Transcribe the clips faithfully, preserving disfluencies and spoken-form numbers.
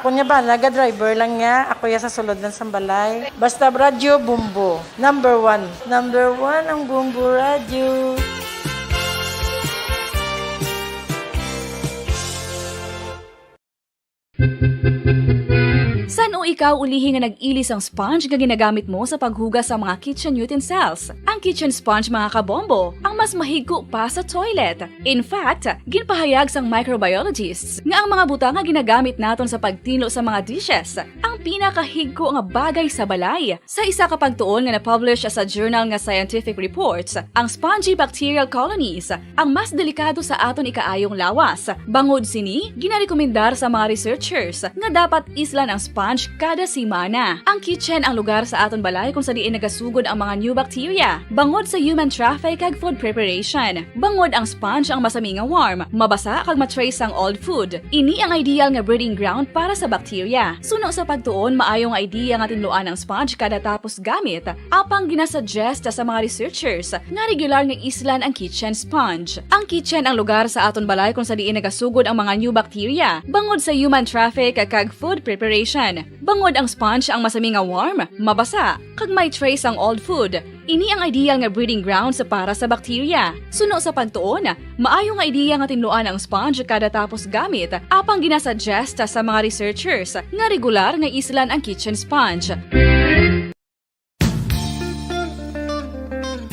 Kunya ba, naga-driver lang niya. Ako ya sa sulod ng sambalay. Basta radyo, Bombo. Number one. Number one ang Bombo Radyo. San-o ikaw ulihi nga nag-ili sang sponge nga ginagamit mo sa paghugas sa mga kitchen utensils? Ang kitchen sponge, mga kabombo, ang mas mahigko pa sa toilet. In fact, ginpahayag sang microbiologists nga ang mga butang nga ginagamit naton sa pagtinlo sa mga dishes ang pinakahigko nga bagay sa balay. Sa isa ka pagtuon nga na-publish sa journal nga Scientific Reports, ang spongy bacterial colonies ang mas delikado sa aton ikaayong lawas. Bangod sini, ginarekomendar sa mga researchers nga dapat islan ang sponge kada semana. Ang kitchen ang lugar sa aton balay kung sa diin nagasugod ang mga new bacteria, bangod sa human traffic kag food preparation. Bangod ang sponge ang masami nga warm, mabasa kag ma-trace ang old food. Ini ang ideal nga breeding ground para sa bacteria. Suno sa pagtuon, maayo nga idea nga tinluan ang sponge kada tapos gamit. Apang ginasuggest sa mga researchers nga regular nga islan ang kitchen sponge. Ang kitchen ang lugar sa aton balay kung sa diin nagasugod ang mga new bacteria, bangod sa human traffic kag food preparation. Bangod ang sponge ang masami nga warm, mabasa, kag may trace ang old food. Ini ang ideal nga breeding grounds para sa bacteria. Suno sa pagtuon, maayo nga idea nga tinluan ang sponge kada tapos gamit, apang ginasuggest sa mga researchers nga regular nga islan ang kitchen sponge.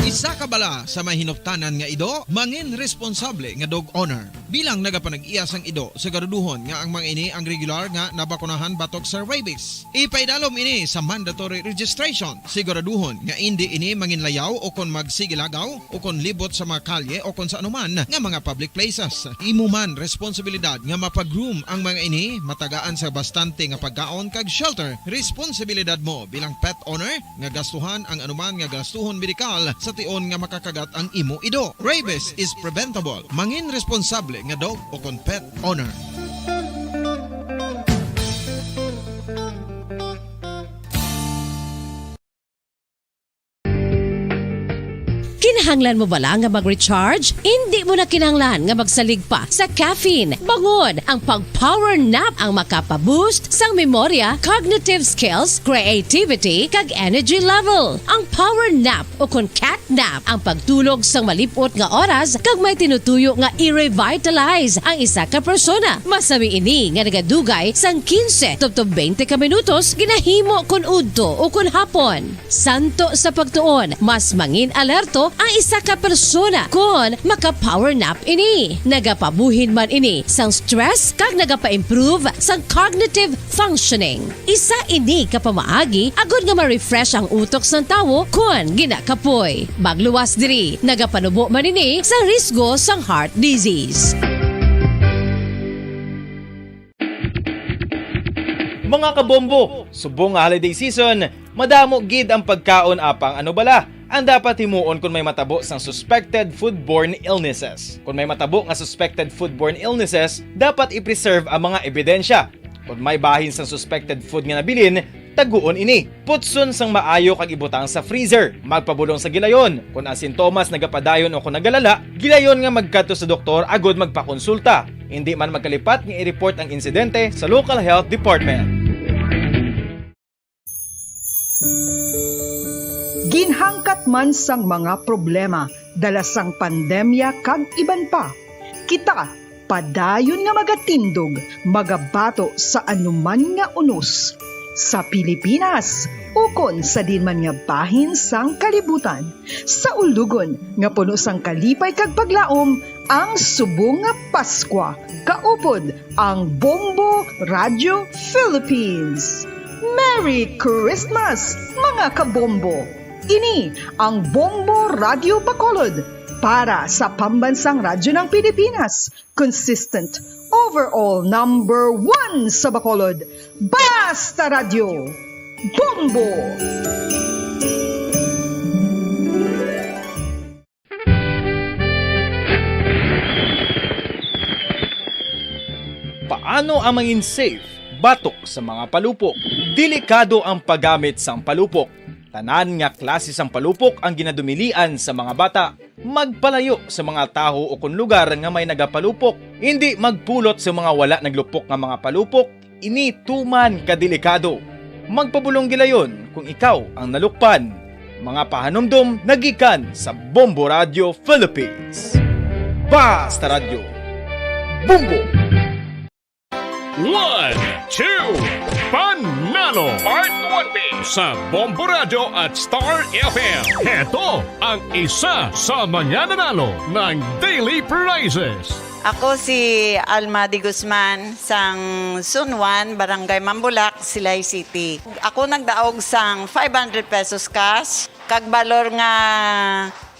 Isa ka bala sa may hinuptanan nga ido, mangin responsable nga dog owner. Bilang nagapanag-iya sang ido, siguraduhon nga ang mga ini ang regular nga nabakunahan batok sa rabies. Ipaidalom ini sa mandatory registration. Siguraduhon nga indi ini manginlayaw o kon magsigilagaw o kon libot sa mga kalye o kon sa anuman nga mga public places. Imo man responsibilidad nga mapag-groom ang mga ini, matagaan sa bastante nga pagkaon kag shelter. Responsibilidad mo bilang pet owner nga gastuhan ang anuman nga gastuhon medikal sa tion nga makakagat ang imo ido. Rabies is preventable. Mangin responsable nga dog o kon pet owner. Kinahanglan mo bala nga mag-recharge? Indi mo na kinahanglan nga magsalig pa sa caffeine. Bangod ang pag-power nap ang makapa-boost sang memorya, cognitive skills, creativity, kag energy level. Ang power nap o kon cat nap ang pagtulog sang malip-ot nga oras kag may tinutuyo nga i-revitalize ang isa ka persona. Masami ini nga nagadugay sang quince tubtob twenty ka minutos ginahimo kon udto o kon hapon. Santo sa pagtuon, mas mangin alerto ang isa ka persona kon maka-power nap ini. Nagapabuhin man ini sang stress kag nagapa-improve sang cognitive functioning. Isa ini ka pamaagi agod nga ma-refresh ang utok sang tawo kon ginakapoy. Magluwas diri, nagapanubo man ini sa risgo sang heart disease. Mga kabombo, subong nga holiday season, madamo gid ang pagkaon apang ano bala ang dapat himuon kon may matabo sang suspected foodborne illnesses. Kon may matabo nga suspected foodborne illnesses, dapat i-preserve ang mga ebidensya. Kon may bahin sang suspected food nga nabilin, taguon ini. Putson sang maayo kag ibutang sa freezer. Magpabulong sa gilayon. Kon ang sintomas nagapadayon o kon nagalala, gilayon nga magkadto sa doktor agud magpakonsulta. Indi man magkalipat nga i-report ang insidente sa local health department. Ginhangkat man sang mga problema dala sang pandemya kag iban pa, kita padayon nga magatindog, magabato sa anuman nga unos, sa Pilipinas ukon sa diin man nga bahin sang kalibutan. Sa ulugon nga puno sang kalipay kag paglaom, ang subong nga Paskwa, kaupod ang Bombo Radio Philippines. Merry Christmas, mga kabombo! Ini ang Bombo Radio Bacolod para sa Pambansang Radyo ng Pilipinas, consistent, overall number one sa Bacolod. Basta Radyo, Bombo! Paano ang mangin safe batok sa mga palupok? Delikado ang paggamit sang palupok. Tanan nga klase sang palupok ang ginadumilian sa mga bata. Magpalayo sa mga tawo ukon lugar nga may nagapalupok. Indi magpulot sa mga wala naglupok nga mga palupok. Ini tuman ka delikado. Magpabulong gilayon kung ikaw ang nalukpan. Mga pahanumdom nagikan sa Bombo Radio Philippines. Basta Radyo, Bombo! One, two, Panalo! Part one B sa Bombo Radio at Star F M. Heto ang isa sa mga nanalo ng daily prizes. Ako si Alma de Guzman, sang Sunwan, Barangay Mambulak, Silay City. Ako nagdaog sang five hundred pesos cash, kag balor nga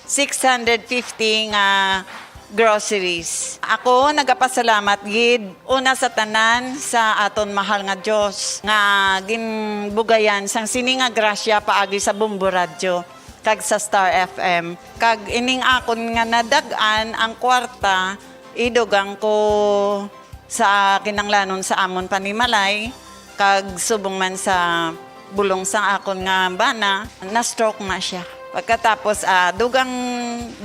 six hundred fifty nga groceries. Ako nagapasalamat gid una sa tanan sa aton mahal nga Dios nga ginbugayan sang sini nga grasya paagi sa Bombo Radyo kag sa Star F M. Kag ining akon nga nadag-an ang kwarta, idugang ko sa kinanglanon sa amon panimalay, kag subong man sa bulong sang akon nga bana, na-stroke na siya. Pagkatapos, ah, dugang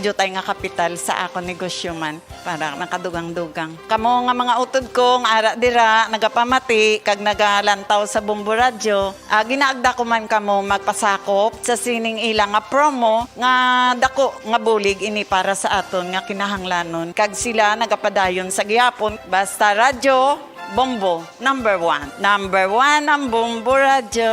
diutay nga kapital sa akon negosyo man, para nakadugang-dugang. Kamo nga mga utod ko nga ara dira, nagapamati kag nagalantaw sa Bombo Radyo, ah, ginaagda ko man kamo magpasakop sa sining ila nga promo nga dako nga bulig ini para sa aton nga kinahanglanon, kag sila nagapadayon sa gihapon. Basta Radyo Bombo, number one. Number one ang Bombo Radyo.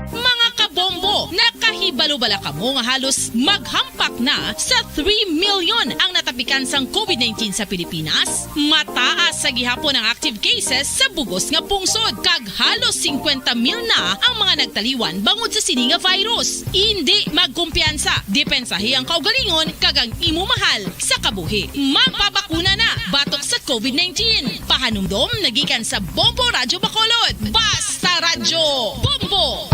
Mga kabombo, nakahibalo bala kamo nga halos maghampak na sa three million ang natapikan sang covid nineteen sa Pilipinas? Mataas sa gihapon ang active cases sa bug-os nga pungsod, kag halos singkwenta mil na ang mga nagtaliwan bangod sa sini nga virus. Indi magkumpiyansa, depensahi ang kaugalingon kag ang imo mahal sa kabuhi. Magpabakuna na batok sa covid nineteen. Pahanumdom nagikan sa Bombo Radyo Bacolod. Basta Radyo Bombo!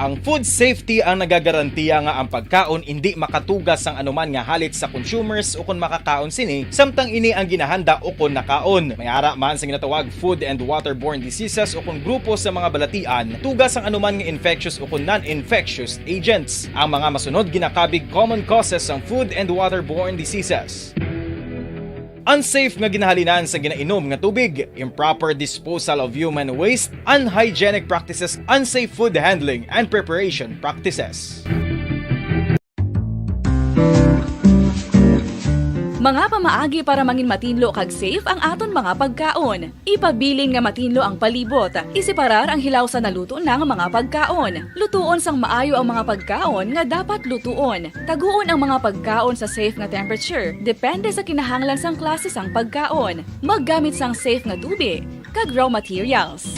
Ang food safety ang nagagarantiya nga ang pagkaon indi makatuga sang anuman nga halit sa consumers ukon makakaon sini, samtang ini ang ginahanda ukon nakaon. May ara man sa ginatawag food and waterborne diseases ukon grupo sa mga balatian, tuga sang anuman nga infectious ukon non-infectious agents. Ang mga masunod ginakabig common causes sang food and waterborne diseases. Unsafe nga ginahalinan sa ginainom nga tubig, improper disposal of human waste, unhygienic practices, unsafe food handling and preparation practices. Mga pamaagi para mangin matinlo kag safe ang aton mga pagkaon. Ipabilin nga matinlo ang palibot. Iseparar ang hilaw sa naluto na nga mga pagkaon. Lutuon sang maayo ang mga pagkaon nga dapat lutuon. Taguon ang mga pagkaon sa safe nga temperature, depende sa kinahanglan sang klase sang pagkaon. Maggamit sang safe nga tubig kag raw materials.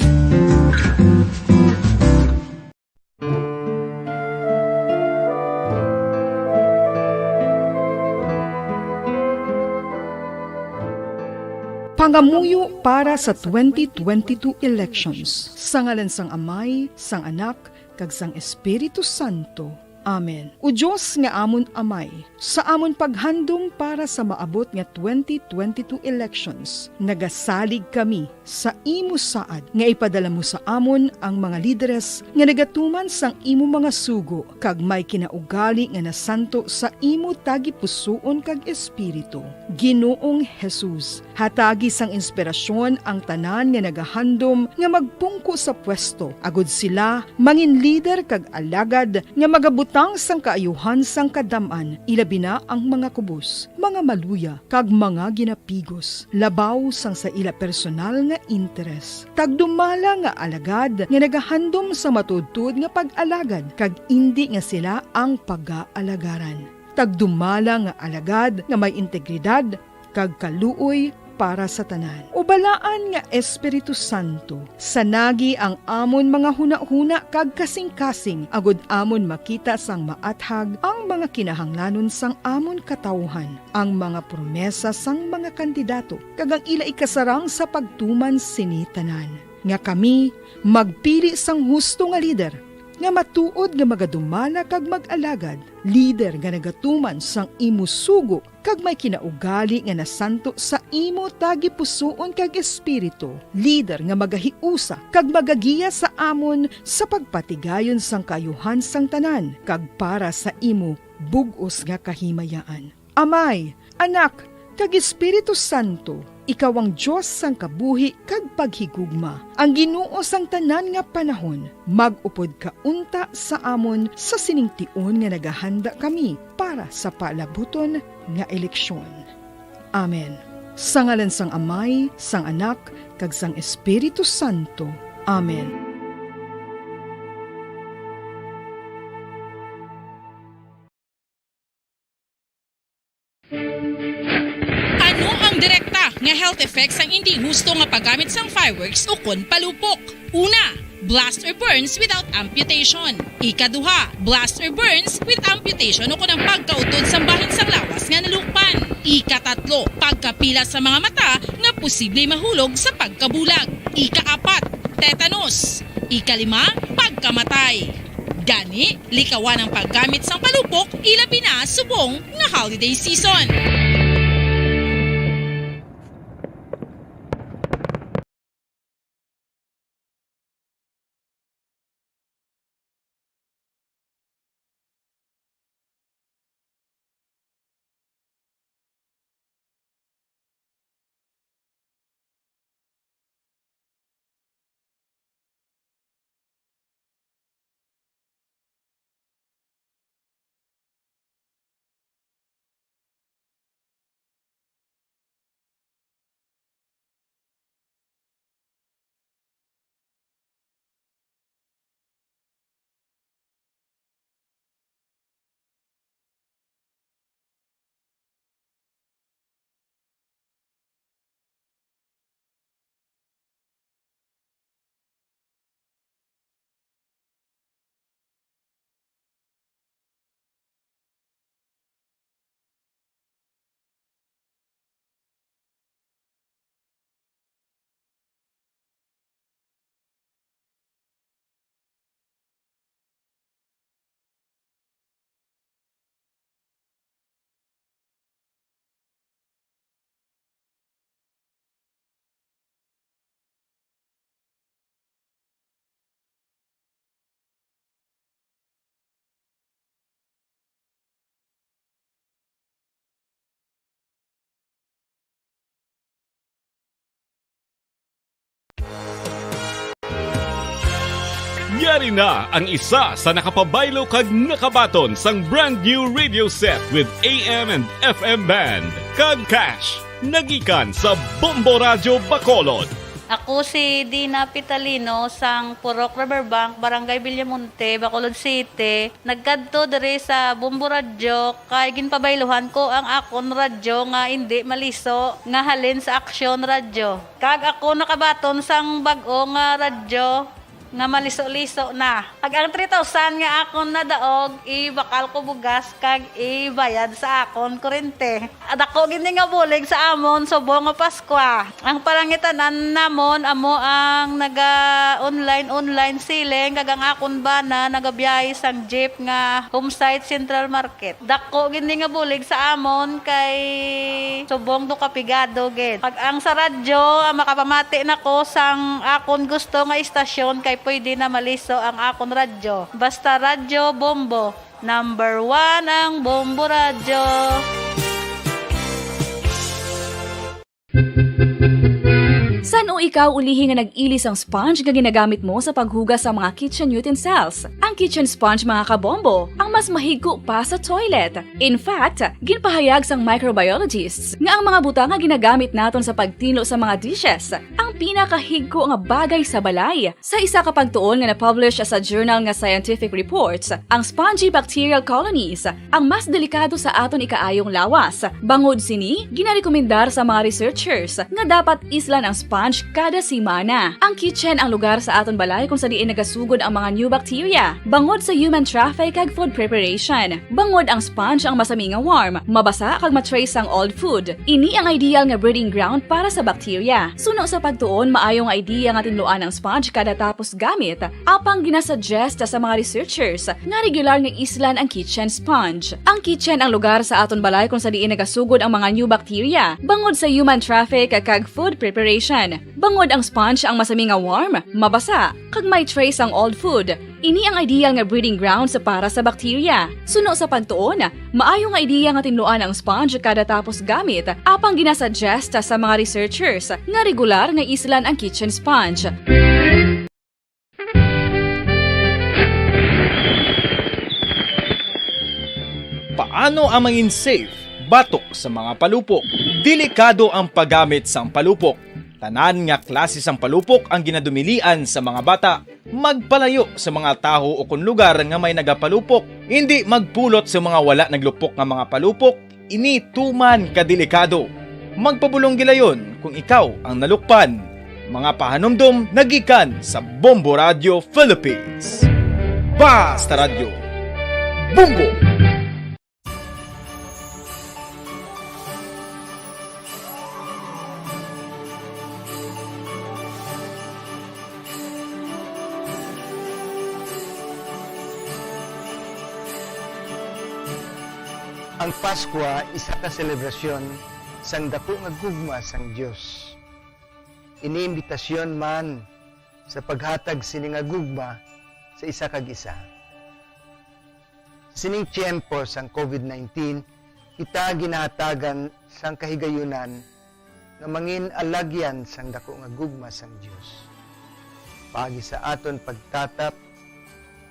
Pangamuyo para sa twenty twenty-two elections. Sa ngalan sang Amay, sang Anak, kag sang Espiritu Santo. Amen. O Dios nga amon Amay, sa amon paghandom para sa maabot nga twenty twenty-two elections, nagasalig kami sa imo saad nga ipadala mo sa amon ang mga lideres nga nagatuman sang imo mga sugo kag may kinaugali nga nasanto sa imo tagipusoon kag espiritu. Ginoong Jesus, hatagi sang inspirasyon ang tanan nga nagahandom nga magpungko sa pwesto, agud sila mangin lider kag alagad nga magabutang sang kaayuhan sang kadam-an, ilabi na ang mga kubos, mga maluya, kag mga ginapigos, labaw sang sa ila personal nga interes. Tagdumala nga alagad nga nagahandom sa matuodtuod nga pag-alagad, kag indi nga sila ang pagaalagaran. Tagdumala nga alagad nga may integridad kag kaluoy para sa tanan. O Balaan nga Espiritu Santo, sanagi ang amon mga hunahuna kag kasingkasing, agud amon makita sang maathag ang mga kinahanglanon sang amon katawuhan, ang mga promesa sang mga kandidato, kag ang ila ikasarang sa pagtuman sini tanan. Nga kami magpili sang husto nga lider, nga matuod nga magadumala kag mag-alagad, lider nga nagatuman sang imo sugo, kag may kinaugali nga nasanto sa imo tagipusoon kag espiritu, lider nga magahiusa kag magagiya sa amon sa pagpatigayon sang kaayuhan sang tanan, kag para sa imo bug-os nga kahimayaan. Amay, Anak, kag Espiritu Santo, ikaw ang Dios sang kabuhi kag paghigugma, ang Ginoo sang tanan nga panahon. Mag-upod ka unta sa amon sa sining tion nga nagahanda kami para sa palabuton nga eleksyon. Amen. Sa ngalan sang Amay, sang Anak, kag sang Espiritu Santo. Amen. Ano ang direkta nga health effects sang indi husto nga paggamit sang fireworks ukon palupok? Una, blast or burns without amputation. Ikaduha, blast or burns with amputation ukon ang pagkautod sang bahin sang lawas nga nalukpan. Ikatatlo, pagkapila sa mga mata nga posible mahulog sa pagkabulag. Ikaapat, tetanus. Ikalima, pagkamatay. Gani, likawan ang paggamit sang palupok, ilabi na subong nga holiday season. Yari na ang isa sa nakapabaylo kag nakabaton sang brand new radio set with A M and F M band kag cash, nagikan sa Bombo Radyo Bacolod. Ako si Dina Pitalino sang Purok Riverbank, Barangay Villamonte, Bacolod City. Nagkadto diri sa Bombo Radyo kay ginpabayluhan ko ang akon radyo nga indi maliso nga halin sa Aksyon Radyo. Kag ako nakabaton sang bag-o nga radyo nga maliso-liso na. Kag ang three thousand nga akon nadaog, ibakal ko bugas kag ibayad sa akon kurente. Dako gid ni nga bulig sa amon subong nga Paskwa. Ang palangitan-an namon amo ang naga-online, online selling, kag ang akon bana nagabiyahe sang jeep nga Homesite Central Market. Dako gid ni nga bulig sa amon kay subong do kapigado gid. Pag ang sa radyo, ang makapamati na ko sang akon gusto nga istasyon kay pwede na maliso ang akon radyo. Basta Radyo Bombo, number one ang Bombo Radyo. San-o ikaw ulihi nga nag-ili sang sponge nga ginagamit mo sa paghugas sa mga kitchen utensils? Ang kitchen sponge, mga kabombo, ang mas mahigko pa sa toilet. In fact, ginpahayag sang microbiologists nga ang mga butang nga ginagamit naton sa pagtinlo sa mga dishes ang pinakahigko nga bagay sa balay. Sa isa ka pagtuon nga na-publish sa journal nga Scientific Reports, ang spongy bacterial colonies ang mas delikado sa aton ikaayong lawas. Bangod sini, ginarekomendar sa mga researchers nga dapat islan ang sponge kada semana. Ang kitchen ang lugar sa aton balay kung sa diin nagasugod ang mga new bacteria, bangod sa human traffic kag food preparation. Bangod ang sponge ang masami nga warm, mabasa kag ma-trace sang old food. Ini ang ideal nga breeding ground para sa bacteria. Suno sa pag Tuon, maayo nga idea nga tinluan ang sponge kada tapos gamit. Apang ginasuggest sa mga researchers nga regular nga islan ang kitchen sponge. Ang kitchen ang lugar sa aton balay kung sa diin nagasugod ang mga new bacteria bangod sa human traffic kag food preparation. Bangod ang sponge ang masami nga warm, mabasa, kag may trace ang old food. Ini ang ideal nga breeding grounds para sa bakterya. Suno sa pagtuon, maayo nga ideya nga tinluan ang sponge kada tapos gamit, apang ginasuggest sa mga researchers nga regular nga islan ang kitchen sponge. Paano ang mangin safe batok sa mga palupok? Delikado ang paggamit sang palupok. Tanan nga klase sang palupok ang ginadumilian sa mga bata. Magpalayo sa mga taho o kon lugar nga may nagapalupok. Hindi magpulot sa mga wala naglupok nga mga palupok. Ini tuman ka delikado. Magpabulong gilayon kung ikaw ang nalukpan. Mga pahanumdom nagikan sa Bombo Radio Philippines. Basta Radyo, Bombo! Ang Paskwa isa ka selebrasyon sang daku nga gugma sang Dios. Ini imbitasyon man sa paghatag sini nga gugma sa isa kag isa. Sa sining tiyempo sang COVID nineteen, kita ginahatagan sang kahigayunan nga mangin alagyan sang daku nga gugma sang Dios, paagi sa aton pagtatap,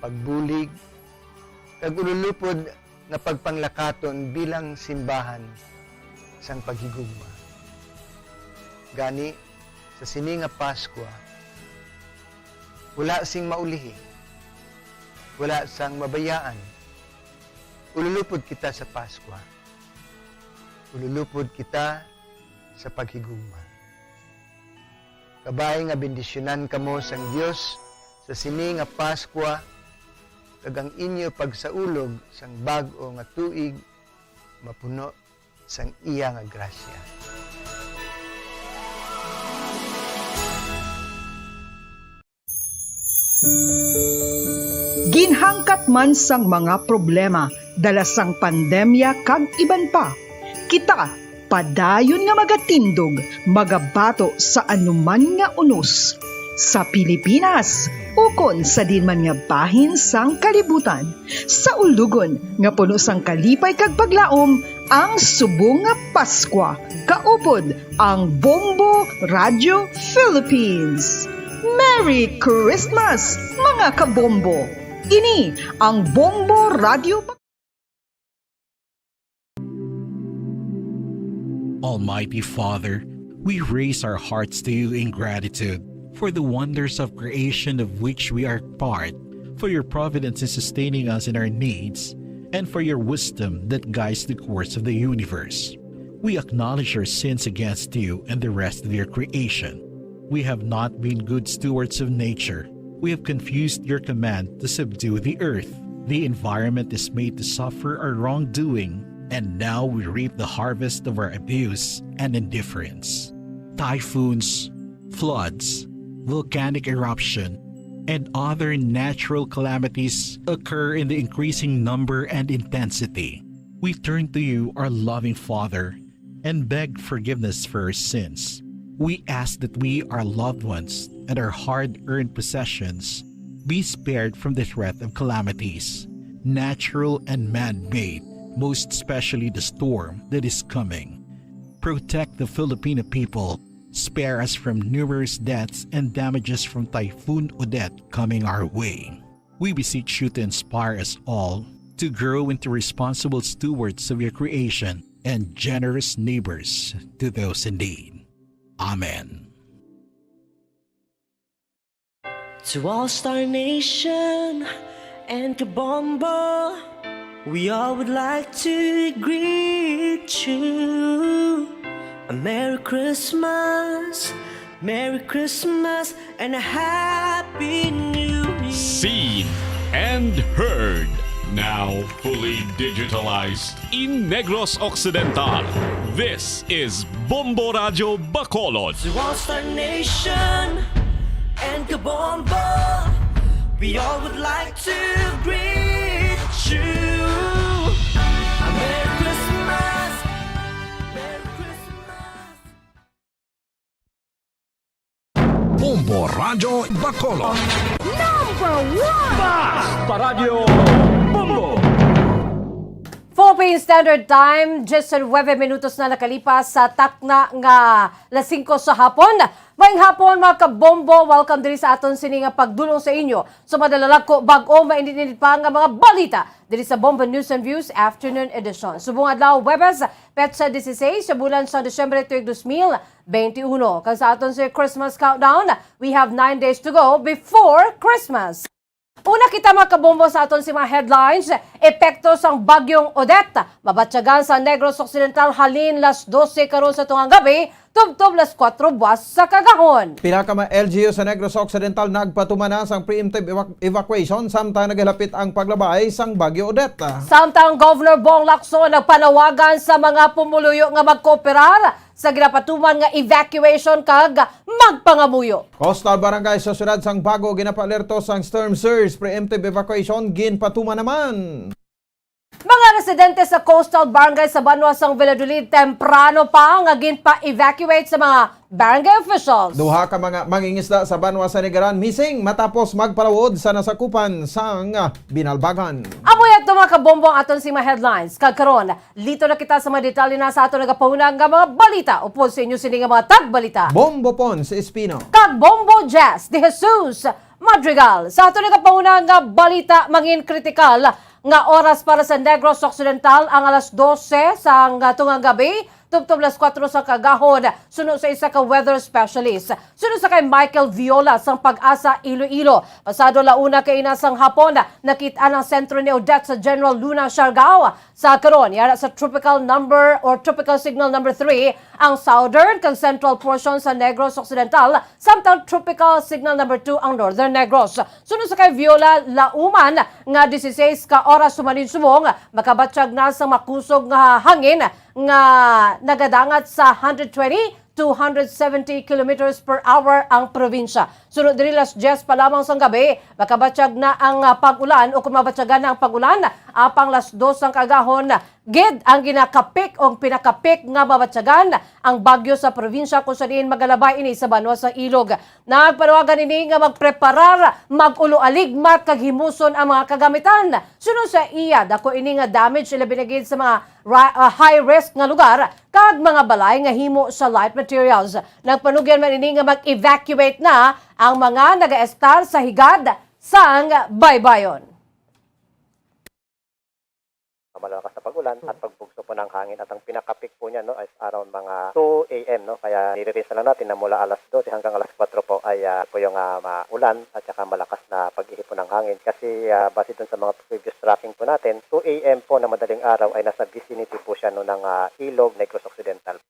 pagbulig, kag ululupod nga pagpanglakaton bilang simbahan sang paghigugma. Gani, sa sini nga Paskwa, wala sing maulihi, wala sang mabayaan. Ululupod kita sa Paskwa. Ululupod kita sa paghigugma. Kabay nga bendisyonan kamo sang Dios sa sini nga Paskwa, kag ang inyo pagsaulog sang bag-o nga tuig mapuno sang iya nga grasya. Ginhangkat man sang mga problema dala sang pandemya kag iban pa, kita padayon nga magatindog, magabato sa anuman nga unos, sa Pilipinas ukon sa diin man nga bahin sang kalibutan, sa ulugon nga puno sang kalipay kag paglaom ang subong nga Paskwa. Kaupod ang Bombo Radio Philippines. Merry Christmas, mga kabombo! Ini ang Bombo Radio. Almighty Father, we raise our hearts to you in gratitude for the wonders of creation of which we are part, for your providence in sustaining us in our needs, and for your wisdom that guides the course of the universe. We acknowledge our sins against you and the rest of your creation. We have not been good stewards of nature. We have confused your command to subdue the earth. The environment is made to suffer our wrongdoing, and now we reap the harvest of our abuse and indifference. Typhoons, floods, volcanic eruption, and other natural calamities occur in the increasing number and intensity. We turn to you, our loving Father, and beg forgiveness for our sins. We ask that we, our loved ones, and our hard earned possessions be spared from the threat of calamities, natural and man made, most especially the storm that is coming. Protect the Filipino people. Spare us from numerous deaths and damages from Typhoon Odette coming our way. We beseech you to inspire us all to grow into responsible stewards of your creation and generous neighbors to those in need. Amen. To all Star Nation and Kabombo, we all would like to greet you a Merry Christmas, Merry Christmas, and a Happy New Year. Seen and heard. Now fully digitalized in Negros Occidental, this is Bombo Radyo Bacolod. To all Star Nation and Kabombo, we all would like to greet you. A Merry Christmas. Merry Christmas. Bombo Radyo Bacolod. Number one! Basta Radyo Bombo! Philippine Standard Time, diyes nuebe minutos na nakalipas sa takna nga las singko sa hapon. Maayong hapon, mga kabombo. Welcome diri sa aton sini nga pagdulong sa inyo sa madalalagko, bag-o, mainit-init pa nga mga balita diri sa Bombo News and Views Afternoon Edition. Subong adlaw, Huwebes, petsa dieciséis sa bulan sa Disyembre tuig dos mil benti uno. Kag sa aton si Christmas countdown, we have nine days to go before Christmas. Una kita, mga kabombo, sa aton si mga headlines. Epekto sang Bagyong Odette mabatyagan sa Negros Occidental halin las dose karon sa tungang gabi tubtob las kuwatro buwas sa kagahon. Pila ka mga L G U sa Negros Occidental nagpatuman na sang preemptive evac-, evacuation samtang nagalapit ang paglabay sang Bagyo Odette. Samtang Governor Bong Lacson nagpanawagan sa mga pumuluyo nga magkooperar sa ginapatuman nga evacuation kag magpangamuyo. Coastal barangay sa siyudad sang Bago ginapaalerto sang storm surge, preemptive evacuation ginpatuman naman. Mga residente sa coastal barangay sa banwa sang Valladolid temprano pa nga ginpa-evacuate sa mga barangay officials. Duha ka mga mangingisda sa banwa sa Nigaran missing matapos magpalawod sa nasakupan sang, ah, Binalbagan. Amo yadto, mga kabombo, ang aton sini nga mga headlines. Kag karon, lito na kita sa mga detalye na sa aton nagapahunang nga mga balita. Upod sa inyo sini nga mga tagbalita, Bombo Pons Espino kag Bombo Jess De Jesus Madrigal. Sa aton nagapahunang nga balita, mangin kritikal nga oras para sa Negros Occidental ang alas dose sang tungang gabi tubtob las kuwatro sa kagahon, suno sa isa ka weather specialist. Suno sa kay Michael Viola sang PAGASA Iloilo, pasado la una kaina sang hapon, nakit-an ang sentro ni Odette sa General Luna, Siargao. Sa karon, yara sa tropical number or tropical signal number three ang southern kag central portion sa Negros Occidental, samtang tropical signal number two ang northern Negros. Suno sa kay Viola, lauman nga dieciséis ka oras humanin subong, makabatyag na sa makusog nga hangin nga nagadangat sa hundred twenty to hundred seventy kilometers per hour ang probinsya. Suno diri, las diyes pa lamang sang gabi, makabatyag na ang, ah, pag-ulan o kung mabatyagan na ang pag-ulan, apang las dos sang kagahon gid ang ginakapik o pinakapik nga mabatyagan ang bagyo sa probinsya, kung sa diin magalabay ini sa banwa sa Ilog. Nagpanawagan ini nga magpreparar, mag-ulo aligmat kag himuson ang mga kagamitan. Suno sa iya, dako ini nga damage, ilabi na gid sa mga ra-, ah, high risk nga lugar kag mga balay nga himo sa light materials. Nagpanugyan man ini nga mag-evacuate na ang mga nagaestar sa higad sang baybayon. Malakas na pag-ulan at pagbugso po ng hangin at ang pinakapik po niya, no, is around mga two a m, no? Kaya nire-raise na lang natin na mula alas dose hanggang alas kuwatro po ay, ah, po yung, ah, maulan at saka malakas na pag-ihip po ng hangin. Kasi, ah, base dun sa mga previous tracking po natin, two a m po na madaling araw ay nasa vicinity po siya, no, ng, ah, Ilog, Negros Occidental.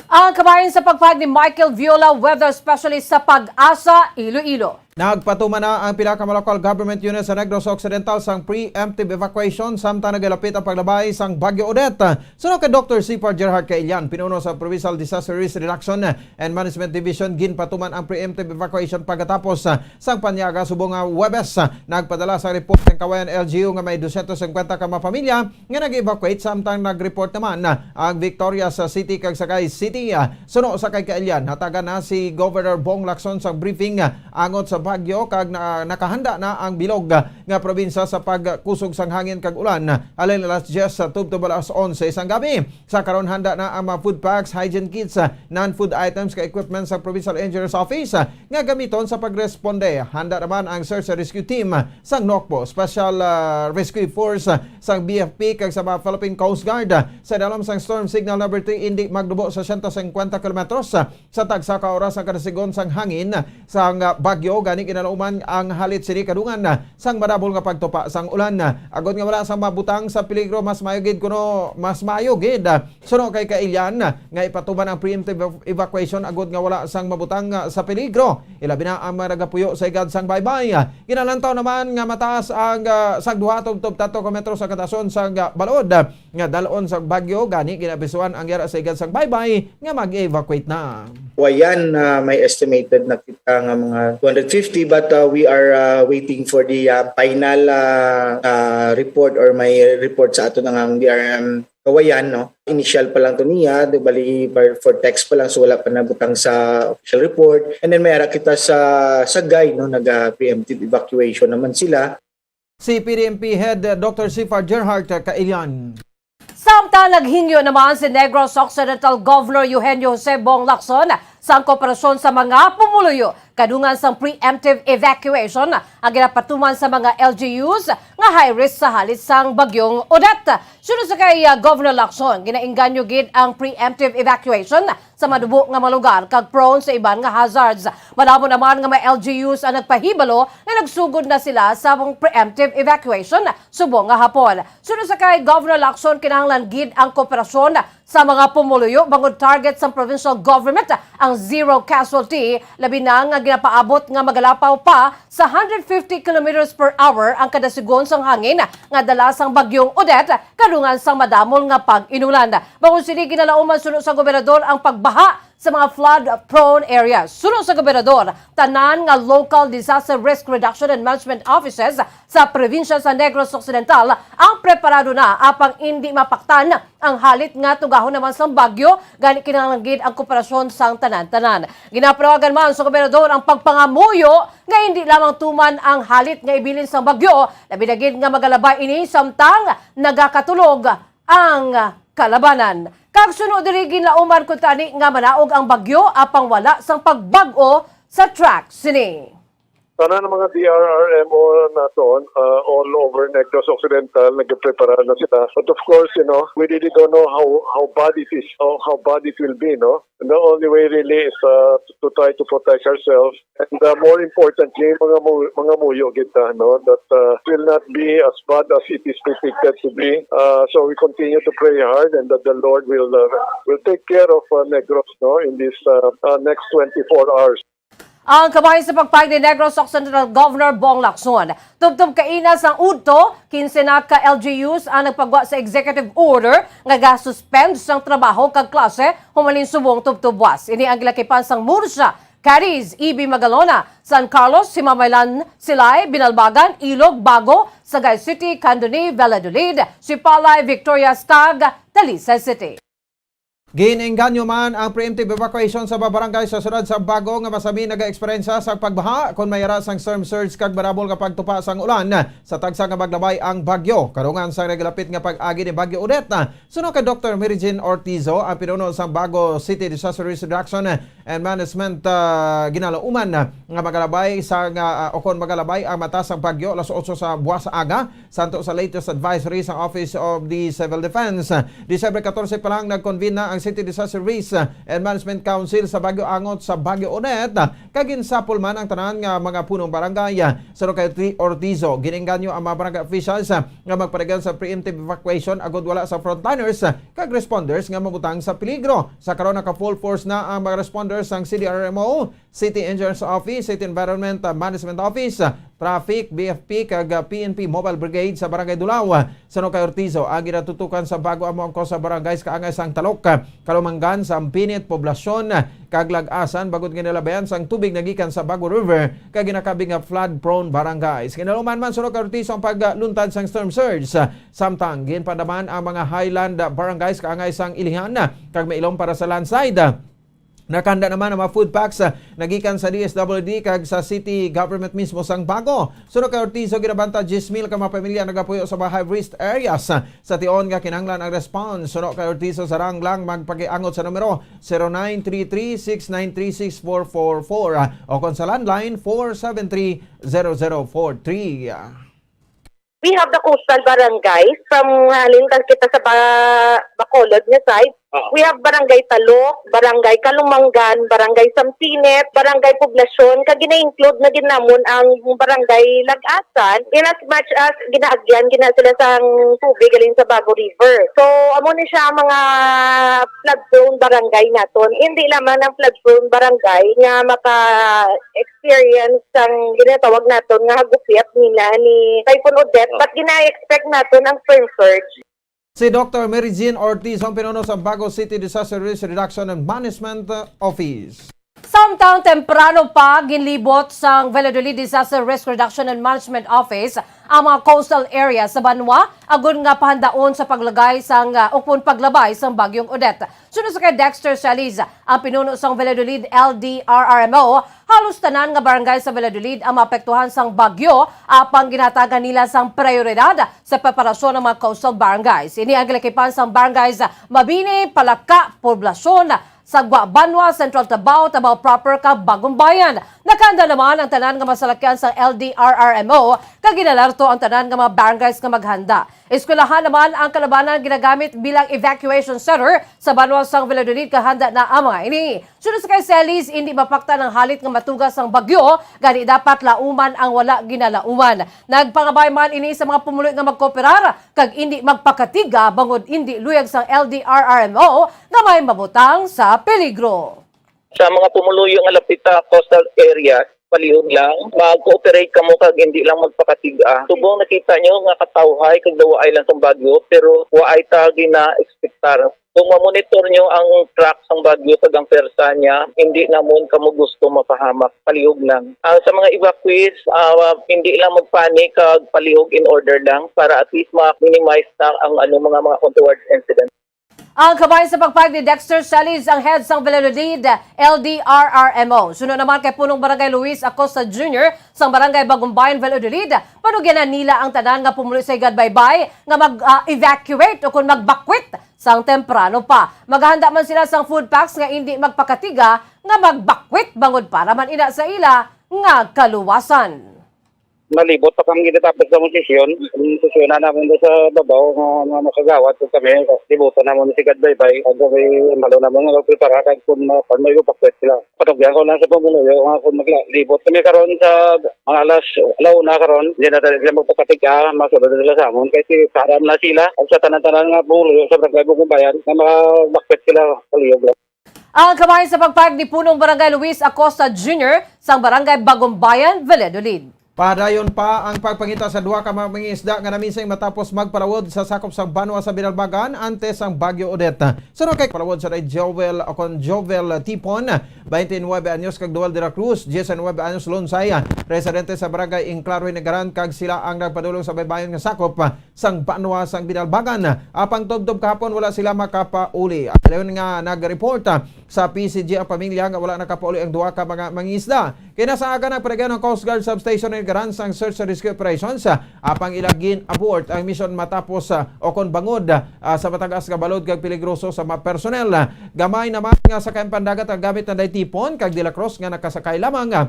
Ang kabahin sa pagpahayag ni Michael Viola, weather specialist sa PAGASA Iloilo. Nagpatuman na ang pila ka mga local government unit sa Negros Occidental sang preemptive evacuation samtang nagalapit ang paglabay sang Bagyo Odette. Suno kay Doktor Sipar Gerhard Kailian, pinuno sa Provincial Disaster Risk Reduction and Management Division, ginpatuman ang preemptive evacuation pagkatapos, ah, sang panyaga subong nga Huwebes. Ah, nagpadala sa report ang Kawayan L G U nga may dosyentos singkwenta ka mga pamilya nga nag-evacuate, samtang nag-report naman, ah, ang Victorias City kag Sagay City. Ah, suno sa kay Kailian, hatagan na si Governor Bong Lacson sa briefing, ah, angot sa bagyo kag na, nakahanda na ang bilog, ah, nga probinsya sa pagkusog sang hangin kag ulan, ah, halin alas diyes, ah, tubtob alas onse sang gabi. Sa karon, handa na ang mga food packs, hygiene kits, ah, non-food items kag equipment sa Provincial Engineers Office, ah, nga gamiton sa pagresponde. Handa naman ang search and rescue team, ah, sang NOCPO, Special, ah, Rescue Force, ah, sang B F P kag sa mga Philippine Coast Guard, ah, sa dalom sang storm signal number three, indi maglubo sa siyento singkwenta kilometros, ah, sa tagsa ka oras ang kadasigon sang hangin, ah, sang, ah, bagyo. Ni kinalauman ang halit sini kadungan, ah, sang madabol nga pagtupa sang ulan, ah, agod nga wala sang mabutang sa peligro, mas maayo gid kuno, mas maayo gid, ah, suno kay Kailian, ah, nga ipatuman ang preemptive ev-, evacuation agod nga wala sang mabutang, ah, sa peligro. Ilabi na ang mga nagapuyo sa higad sang baybay. Ah, ginalantaw naman nga mataas ang, ah, sang duha tubtob tatlo ka metro sa katason sang, ah, balod, ah, nga dal-on sang bagyo, gani ginabisuan ang yara sa higad sang baybay nga mag-evacuate na. Wayan, ah, may estimated na kita nga mga two hundred fifty, but, ah, we are, ah, waiting for the, ah, final, ah, ah, report or may report sa ato na nga ang D R M Cauayan, no? Initial pa lang to niya, di bali, for, for text pa lang, so wala pa nabutang sa official report. And then may ara kita sa Sagay, no? Nag, ah, preemptive evacuation naman sila. Si P D M P Head, uh, Doctor Sifar Gerhart, uh, Kailian. Samtang naghingyo naman si Negros Occidental Governor Eugenio Jose Bong Lacson sang kooperasyon sa mga pumuluyo kadungan sang preemptive evacuation ang ginapatuman sa mga L G Us nga high risk sa halit sang Bagyong Odette. Suno sa kay, uh, Governor Lacson, ginaengganyo gid ang preemptive evacuation sa madubo nga mga lugar kag prone sa iban nga hazards. Madamo naman nga mga L G Us ang nagpahibalo nga nagsugod na sila sa preemptive evacuation subong nga hapon. Suno sa kay Governor Lacson, kinahanglan gid ang kooperasyon sa mga pumuluyo bangod target sang provincial government ang zero casualty, labi na nga ginapaabot nga magalapaw pa sa hundred fifty kilometers per hour ang kada sigon sang hangin nga dala sang Bagyong Odette kadungan sang madamol nga pag-inulan. Bangod sini, ginalauman suno sa gobernador ang pagbaha sa mga flood-prone areas. Suno sa gobernador, tanan nga local disaster risk reduction and management offices sa probinsya sa Negros Occidental ang preparado na apang indi mapaktan ang halit nga tugahon naman sang bagyo, gani kinahanglan gid ang kooperasyon sang tanan-tanan. Ginapanawagan man sa gobernador ang pagpangamuyo nga indi lamang tuman ang halit nga ibilin sang bagyo, labi na gid nga magalabay ini samtang nagakatulog ang kalabanan. Kag suno diri, ginlauman kuntani nga manaog ang bagyo apang wala sang pagbag-o sa track sini. Tanan ang mga D R R M O naton, uh, all over Negros Occidental, nagprepara na sila. But of course, you know, we really don't know how, how bad it is, or how bad it will be, no? And the only way really is, uh, to try to protect ourselves. And, uh, more importantly, mga mu-, mangamuyo kita, no? That, uh, will not be as bad as it is depicted to be. Uh, so we continue to pray hard and that the Lord will, uh, will take care of, uh, Negros, no, in this, uh, uh, next twenty-four hours. Ang kabahin sa pagpahayag ni Negros Occidental Governor Bong Lacson. Tubtob kaina sang udto, kinse na ka L G Us ang nagpagwa sa executive order nga ga-suspend sang trabaho kag klase humalin subong tubtob buwas. Ini ang gilakipan sang Murcia, Cadiz, E B Magalona, San Carlos, Himamaylan, Silay, Binalbagan, Ilog, Bago, Sagay City, Candoni, Valladolid, Sipalay, Victorias, kag Talisay City. Gin-engganyo man ang preemptive evacuation sa mga barangay sa siyudad sa Bago nga masami naga-eksperyensya sa pagbaha kon may ara sang storm surge kag madabol nga pagtupa sang ulan sa tagsa nga maglabay ang bagyo. Karungan sa nagilapit nga pag-agi ni Bagyo Odette, suno kay Doktor Mary Jean Ortizo, ang pinuno sang Bago City Disaster Risk Reduction and Management, ah, ginalauman nga magalabay sa nga, ah, o kon magalabay ang mata sang bagyo alas otso sa buwas sa aga, santo sa latest advisory sa Office of the Civil Defense. December katorse pa lang nag-convene na ang City Disaster Risk and Management Council sa Baguio angot sa Bagyo Odette, kag ginsapol man ang tanan nga mga punong barangay. Suno kay Orti-, Ortizo, gin-engganyo ang mga barangay officials nga magpadagan sa preemptive evacuation agod wala sa frontliners kag responders nga mabutang sa peligro. Sa karon, naka full force na ang mga responders sang C D R M O, City Engineers Office, City Environment, uh, Management Office, uh, Traffic, B F P, kag, uh, P N P Mobile Brigade sa Barangay Dulao. Uh, suno kay Ortizo, ang ginatutukan sa bago amo ang cause sa barangays kaangay sang Talok, uh, Kalumangan, Sampinit, Poblacion, uh, kag Lag-asan, bangod nga nilabayan sang tubig nagikan sa Bago River kag ginakabig nga flood-prone barangays. Ginalauman man suno kay Ortizo ang pagluntad sang storm surge, uh, samtang ginpandaman ang mga highland, uh, barangays kaangay sang ilihan, uh, kag mailom para sa landslide. Nakahanda naman ang mga food packs, ah, nagikan sa D S W D kag sa city government mismo sang Bago. Suno kay Ortizo, ginabanta diyes mil ka mga pamilya nagapuyo sa mga high-risk areas, ah, sa tion nga kinahanglan ang response. Suno kay Ortizo, sarang lang magpakiangot sa numero zero nine three three six nine three six four four four, ah, o kon sa landline four seven three zero zero four three. We have the coastal barangays from halin ta kita sa ba Bacolod nga side. Oo. We have Barangay Talok, Barangay Kalumangan, Barangay Sampinet, Barangay Poblacion, kag gina-include na gid namon ang Barangay Lagasan, in as much as ginaagyan gina sila sang tubig galing sa Bago River. So, amo ni siya ang mga flood prone barangay naton. Hindi lamang ang flood prone barangay nga maka experience sang ginatawag naton nga hagupit nila ni Typhoon Odette, but gina-expect naton ang storm surge. Si Doctor Mary Jean Ortiz ang pinuno sa Bago City Disaster Risk Reduction and Management, uh, Office. Samtang temprano pa, ginlibot sang Valladolid Disaster Risk Reduction and Management Office ang mga coastal areas sa banwa agod nga pahandaon sa paglagay sang, uh, ukon paglabay sang Bagyong Odette. Suno sa kay Dexter Celis, ang pinuno sang Valladolid L D R R M O, halos tanan nga barangay sa Valladolid ang maapektuhan sang bagyo, apang ginatagan nila sang prioridad sa preparasyon ng mga coastal barangays. Ini ang ginakipan sang barangays Mabini, Palaka, Poblacion, Sagwa Banwa, Central Tabao, Tabao Proper, kag Bagumbayan. Nakahanda naman ang tanan nga masalakyan sang L D R R M O, kag ginalerto ang tanan nga mga barangays nga maghanda. Eskwelahan naman ang kalabanan ginagamit bilang evacuation center sa banwa sang Valladolid, kag handa na ang mga ini. Suno sa kay Celis, hindi mapaktan ang halit nga matugas ang bagyo, gani dapat lauman ang wala ginalauman. Nagpangabay man ini sa mga pumuluyo nga magkooperar kag hindi magpakatiga bangod hindi luyag sang L D R R M O nga may mabutang sa peligro. Sa mga pumuluyo nga lapit sa coastal areas, palihog lang, mag-cooperate kamo kag hindi lang magpakatig-a. Subong nakita nyo nga katawhay kag dawaay lang tong bagyo, pero waay ta gina-expectar. Kung mamonitor nyo ang track sang bagyo kag ang pwersa niya, hindi namon kamo gusto mapahamak. Palihog lang. Ah, sa mga evacuees, ah, hindi lang magpanic kag palihog in order lang para at least ma-minimize ta ang ano, mga, mga untoward incidents. Ang kabahin sa pagpahayag ni Dexter Celis, ang head sang Valladolid L D R R M O. Suno naman kay Punong Barangay Luis Acosta Junior sang Barangay Bagumbayan, Valladolid, panugyanan nila ang tanan nga pumuluyo sa Higadbaybay nga mag, ah, evacuate o kon magbakwit sang temprano pa. Maghanda man sila sang food packs nga indi magpakatiga nga magbakwit bangod para man ina sa ila nga kaluwasan. Nalibot pa kami ginatapos sa among sesyon. Ang sesyon na namin doon sa babaw nga, nga makagawad kung kami, libutan namin si Gadbaybay. Ang kami, malo naman nga magprepara kag kung ma-, kung may upakwet sila. Panugyan ko lang sa pumuluyo nga kung maglibot kami karon sa mga alas, alauna karon, hindi na talaga sila magpakatiga, masulod na sila sa amon. Kay si karam na sila, ang sa tanan-tanan nga pumuluyo sa Barangay Bugumbayan, nga makabakwet sila, palihog lang. Ang kabahin sa pagpahayag ni Punong Barangay Luis Acosta Junior sang Barangay Bagumbayan, Valladolid. Padayon pa ang pagpangita sa duha ka mga mangingisda nga namising matapos magpalawod sa sakop sang banwa sa Binalbagan antes sang Bagyo Odette. Suno kay palawod sa day Jovel o kon Jovel Tipon, twenty-nine anyos, kag Duel de la Cruz, diecinuebe anyos, Lonsay, residente sa Barangay Inclaro, Hinigaran, kag sila ang nagpadulong sa baybayon nga sakop sang banwa sang Binalbagan. Apang tubtob kahapon, wala sila makapauli. Dayon nga nag-report, ah, sa P C G ang pamilya nga wala nakapauli ang duha ka mga mangingisda. Kinasagan ang Paraguayo Coast Guard Substation Hinigaran sang search and rescue operations, ah, apang ila gin-abort ang misyon matapos, ah, o kon bangod, ah, sa matagas nga balod kag peligroso sa mga personnel. Ah, gamay naman nga sakayan pandagat ang gamit na day Tipon kag De La Cruz nga nakasakay lamang, ah,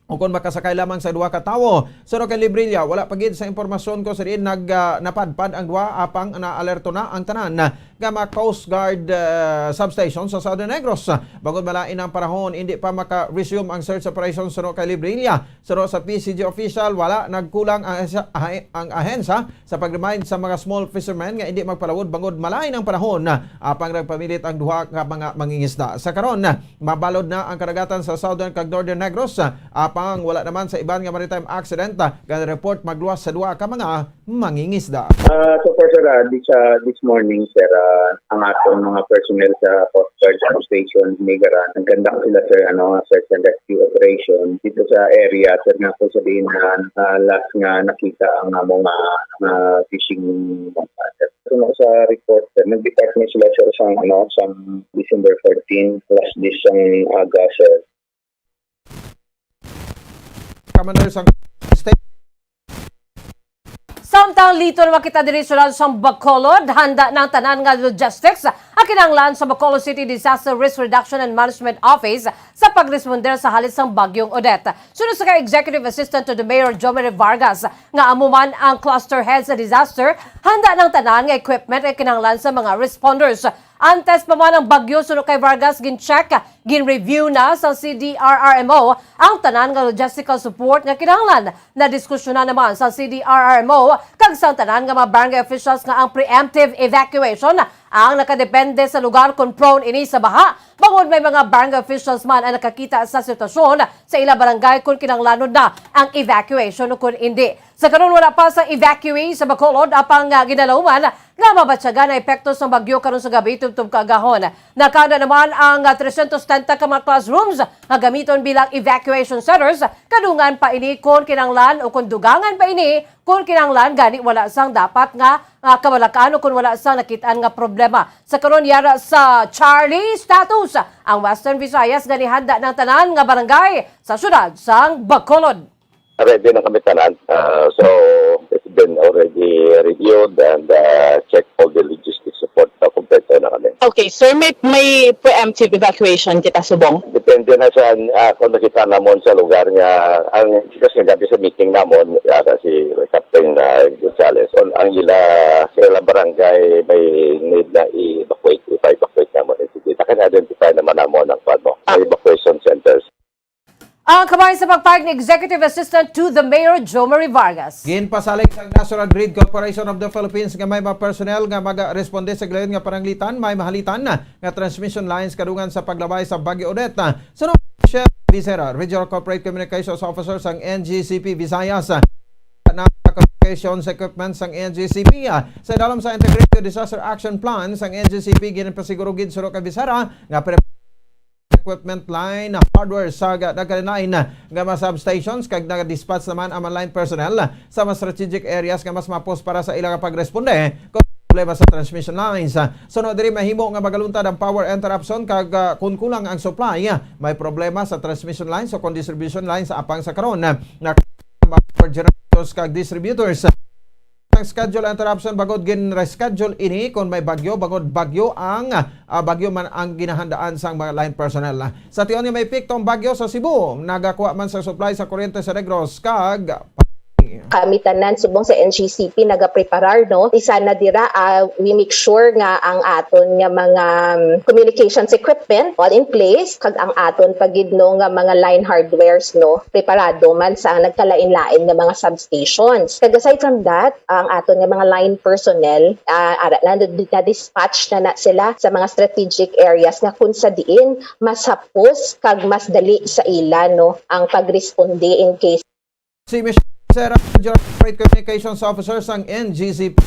o kon makasakay lamang sa duha ka tawo. Suno kay Librilla, wala pa gid sa impormasyon kung sa diin nag, ah, napadpad ang duha, apang naalerto na ang tanan nga mga Coast Guard, ah, substation sa Southern Negros. Bangod malain ang panahon, hindi pa maka-resume ang search operation, suno kay Librilla. Suno sa P C G official, wala nagkulang ang ahensya-, ahe-, ang ahensya sa pag-remind sa mga small fishermen nga hindi magpalawod bangod malain ang panahon, apang nagpamilit ang duha ka mga mangingisda. Sa karon, mabalod na ang kadagatan sa Southern kag Northern Negros, apang wala naman sa iban nga maritime accident nga report magluwas sa duha ka mga mangingisda. Ah, so far, sir, ah, this, ah, this morning, sir, ah, ang aton mga personnel sa Coast Guard Substation Hinigaran, nag-conduct sila, sir, ano, search and rescue operation dito sa area, sir, nga kung sa diin na, ah, last nga nakita ang among, ah, ah, fishing, ah, sir. Suno sa report, sir, nag-depart na sila, sir, sa, ano, sa December fourteen, last this ang aga, sir. Commander sang State. Samtang liton naman kita diri sa syudad sang Bacolod, handa na ang tanan nga logistics ang kinahanglan sa Bacolod City Disaster Risk Reduction and Management Office sa pagresponder sa halit sang Bagyong Odette. Suno sa kay Executive Assistant to the Mayor Jomari Vargas, nga amo man ang cluster head sa disaster, handa na ang tanan nga equipment nga kinahanglan sa mga responders. Antes pa man ang bagyo, suno kay Vargas, gin-check, gin-review na sa C D R R M O ang tanan nga logistical support nga kinahanglan. Nadiskusyonan naman sa C D R R M O kag sang tanan nga mga barangay officials nga ang preemptive evacuation ang nakadepende sa lugar kon prone ini sa baha. Bangod may mga barangay officials man ang nakakita sa sitwasyon sa ila barangay kon kinahanglanon na ang evacuation o kon indi. Sa karon, wala pa sa evacuee sa Bacolod, apang, ah, ginalauman nga mabatyagan ang epekto sang bagyo karon sa gab-i tubtob kaagahon. Nakahanda naman ang, ah, trescientos setenta ka mga classrooms nga gamiton bilang evacuation centers. Kadungan pa ini kon kinahanglan o kon dugangan pa ini kon kinahanglan, gani wala sang dapat nga, ah, kabalak-an o kon wala sang nakit-an nga problema. Sa karon, yara sa Charlie status ang Western Visayas, gani handa na ang tanan nga barangay sa syudad sang Bacolod. Ready na kami tanan. Ah, so, it's been already reviewed and, ah, check all the logistics support. So, kompleto na kami. Okay, sir, may, may preemptive evacuation kita subong? Depende na sa, ah, kung nakita namon sa lugar nga, ang, kasi gabi sa meeting namon, ah, si Captain, ah, Gonzales, on, ang ila, sa ilang barangay may need na i-evacuate, ipa-evacuate namon. Sige, sa akin, identify naman namon ang, ano, Ah. evacuation centers. Ang kabahin sa pagpahayag ni Executive Assistant to the Mayor Jomari Vargas. Ginpasalig sang National Grid Corporation of the Philippines nga may mga personnel nga magaresponde sa gilayon nga pananglitan, may mahalitan nga transmission lines kadungan sa paglabay sa Bagyo Odette. Suno kay Michelle Vicera, Regional Corporate Communications Officer sang N G C P Visayas, na communications equipment sang N G C P, sa idalom sa Integrated Disaster Action Plan sang N G C P, ginpasiguro gid suno kay Vicera nga pre- equipment line, hardware sa ga-, nagkalain-lain nga mga substations, kag nagadispatch naman ang mga line personnel sa mga strategic areas nga mas mapos para sa ila nga pagresponde kon problema sa transmission lines. Suno diri, mahimo nga magaluntad ang power interruption kag, ah, kon kulang ang supply, may problema sa transmission lines o kon distribution lines, apang sa karon, na power generators kag distributors ang schedule interruption bangod gin-reschedule ini kon may bagyo, bangod bagyo ang, ah, bagyo man ang ginahandaan sang mga line personnel. Sa tion nga may epekto ang bagyo sa Cebu, nagakuha man sa supply sa kuryente sa Negros kag Kami tanan subong sa N G C P nagapreparar, no? Isa na dira, ah, we make sure nga ang aton nga mga, um, communications equipment all in place, kag ang aton pa gid, no, nga mga line hardwares, no, preparado man sa nagkalain-lain nga mga substations. Kag aside from that, ang aton nga mga line personnel, ah, ara na, na-dispatch na na sila sa mga strategic areas nga kun sa diin mas hapos kag mas dali sa ila, no, ang pagresponde in case. Si Michelle Serra, Regional Freight Communications Officer sang N G C P.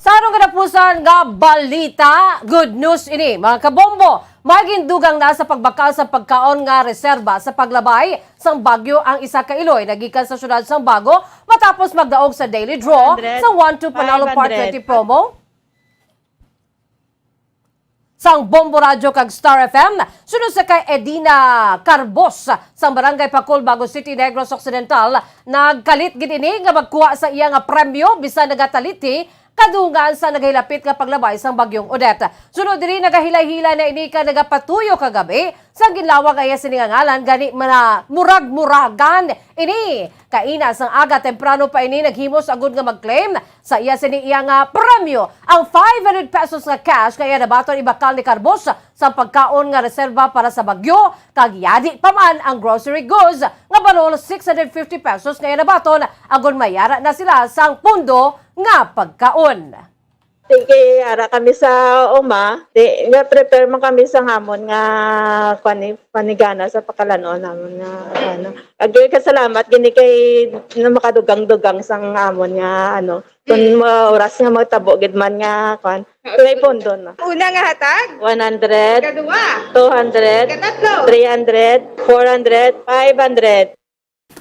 Sa atong katapusan nga balita, good news ini, mga kabombo. May gindugang na sa pagbakal sa pagkaon nga reserba sa paglabay sang bagyo ang isa ka iloy nagikan sa siyudad sang Bago matapos magdaog sa daily draw sa One Two Panalo Part Twenty promo sang Bombo Radyo kag Star F M. Suno sa kay Edina Carbos sang Barangay Pacol, Bago City, Negros Occidental, nagkalit gid ini nga magkuha sa iya nga premyo bisan nagataliti kadungan sa nagahilapit nga paglabay sang Bagyong Odette. Sunod diri, nagahilay-hilay na ini kag nagapatuyo kagabi sa ginlawag ang iya sini nga ngalan, gani mana-, murag-muragan ini. Kaina sang aga, temprano pa ini naghimo sa agud nga mag-claim sa iya sini iya nga premyo ang five hundred pesos nga cash nga iya nabaton ibakal ni Carbos sa pagkaon nga reserba para sa bagyo, kag yadi pa man ang grocery goods nga balor six hundred fifty pesos nga iya nabaton, agud mayara na sila sang pundo nga pagkaon. Di kay ara kami sa uma, di nga prepare man kami sa amon nga kuan, panigana sa pagkalan-on namon nga ano. Agi kasalamat gini kay na makadugang-dugang sa amon nga ano. Kun ma-, oras nga magtabo gid man nga kuan, may pondo na. Una nga hatag. One hundred, Ikaduha. Two hundred, Ikatatlo. Three hundred, four hundred, five hundred.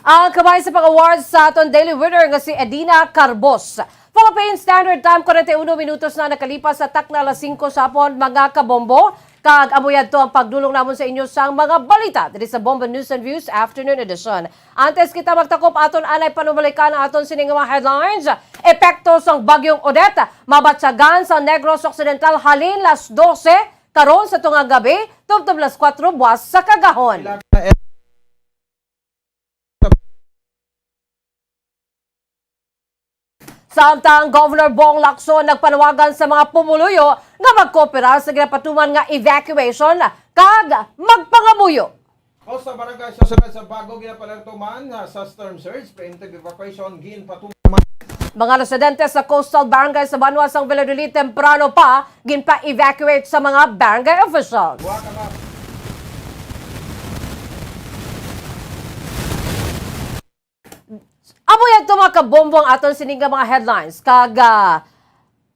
Ang kabahin sa pag-awards sa aton daily winner nga si Edina Carbos. Philippine Standard Time, kwarenta y uno minutos na nakalipas sa takna alas singko sa hapon, mga kabombo. Kag amo yadto ang pagdulong namon sa inyo sang mga balita diri sa Bombo News and Views Afternoon Edition. Antes kita magtakop, aton anay panumalikan ang aton sini nga mga headlines. Epekto sang Bagyong Odette, mabatyagan sa Negros Occidental halin las dose karon sa tunga gabi tubtob las kuwatro buwas sa kagahon. Samtang Governor Bong Lacson nagpanawagan sa mga pumuluyo nga magkoopera sa ginapatuman nga evacuation kag magpangamuyo. Coastal Barangay sa siyudad sa Bago ginapalerto man nga sa storm surge, preemptive evacuation ginpatuman. Mga residente sa Coastal Barangay sa banwa sang Valladolid temprano pa ginpa-evacuate sa mga barangay officials. Buha ka, ma'am. Amo yadto, mga kabombo, ang aton sini nga mga headlines. Kag, ah,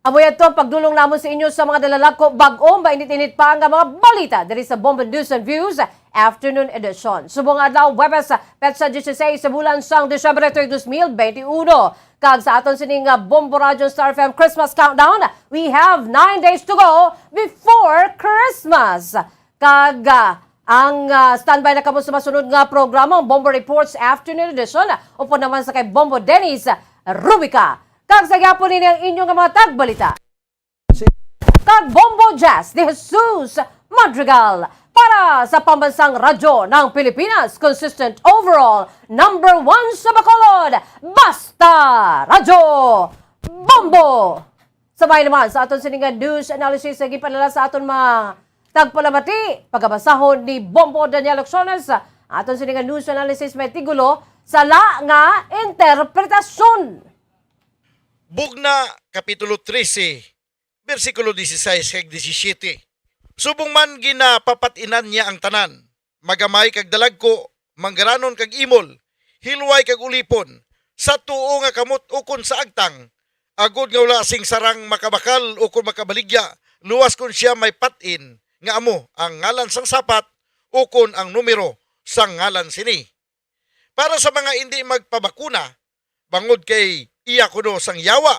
amo yadto ang pagdulong namon sa inyo sa mga nalalagko, bag-o, mainit-init pa nga mga balita diri sa Bombo News and Views Afternoon Edition. Subong nga adlaw, Huwebes, petsa dieciséis sa bulan sang Disyembre, tuig dos mil benti uno. Kag sa aton sini nga Bombo Radyo Star F M Christmas Countdown, we have nine days to go before Christmas. Kag, ah, ang, ah, standby na kamo sa masunod nga programa, ang Bombo Reports Afternoon Edition, upod naman sa kay Bombo Dennis Rubica. Kag sa gihapon, ini ang inyo nga mga tagbalita. Kag Bombo Jazz ni Jesus Madrigal para sa Pambansang Radyo ng Pilipinas, consistent overall, number one sa Bacolod, Basta Radyo Bombo! Sabay naman sa aton sini nga news analysis nga ginpadala sa aton mga tagpalamati, pagabasahon ni Bombo Daniel Locsones. Aton sini nga news analysis may titulo, Sala nga Interpretasyon. Bugna, Kapitulo trese, bersikulo dieciséis kag disisyete. Subong man ginapapat-inan niya ang tanan, magamay kag dalagko, manggaranon kag imol, hilway kag ulipon, sa tuo nga kamot ukon sa agtang, agod nga wala sing sarang makabakal ukon makabaligya, luwas kon sia may pat-in nga amo ang ngalan sang sapat ukon ang numero sang ngalan sini. Para sa mga indi magpabakuna, bangod kay iya kuno sang yawa,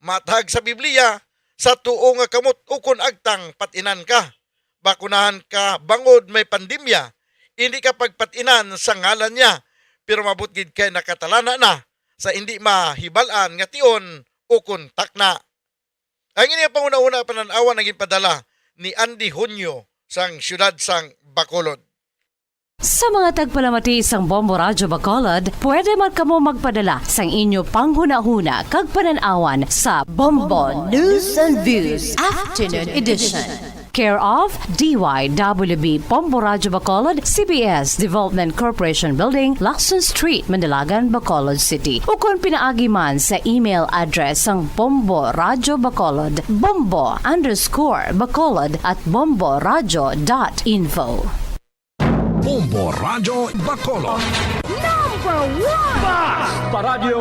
matag sa Biblia, sa tuo nga kamot ukon agtang pat-inan ka. Bakunahan ka bangod may pandemya, indi ka pagpat-inan sa ngalan niya, pero mabot gid kay nakatalana na sa indi mahibal-an nga tion ukon takna. Ang ini nga panghunahuna panan-awan ang ginpadala ni Andy Hunyo sang siyudad sang Bacolod. Sa mga tagpalamati sang Bombo Radyo Bacolod, pwede man kamo magpadala sang inyo panghunahuna kag panan-awan sa Bombo News and Views Afternoon Edition. Care of D Y W B Bombo Radyo Bacolod, C B S Development Corporation Building, Lacson Street, Mandalagan, Bacolod City. Ukon pinaagi man sa email address sang Bombo Radyo Bacolod, bombo underscore bacolod at bombo radyo dot info. Bombo Radyo Bacolod. Number one! Basta Radyo!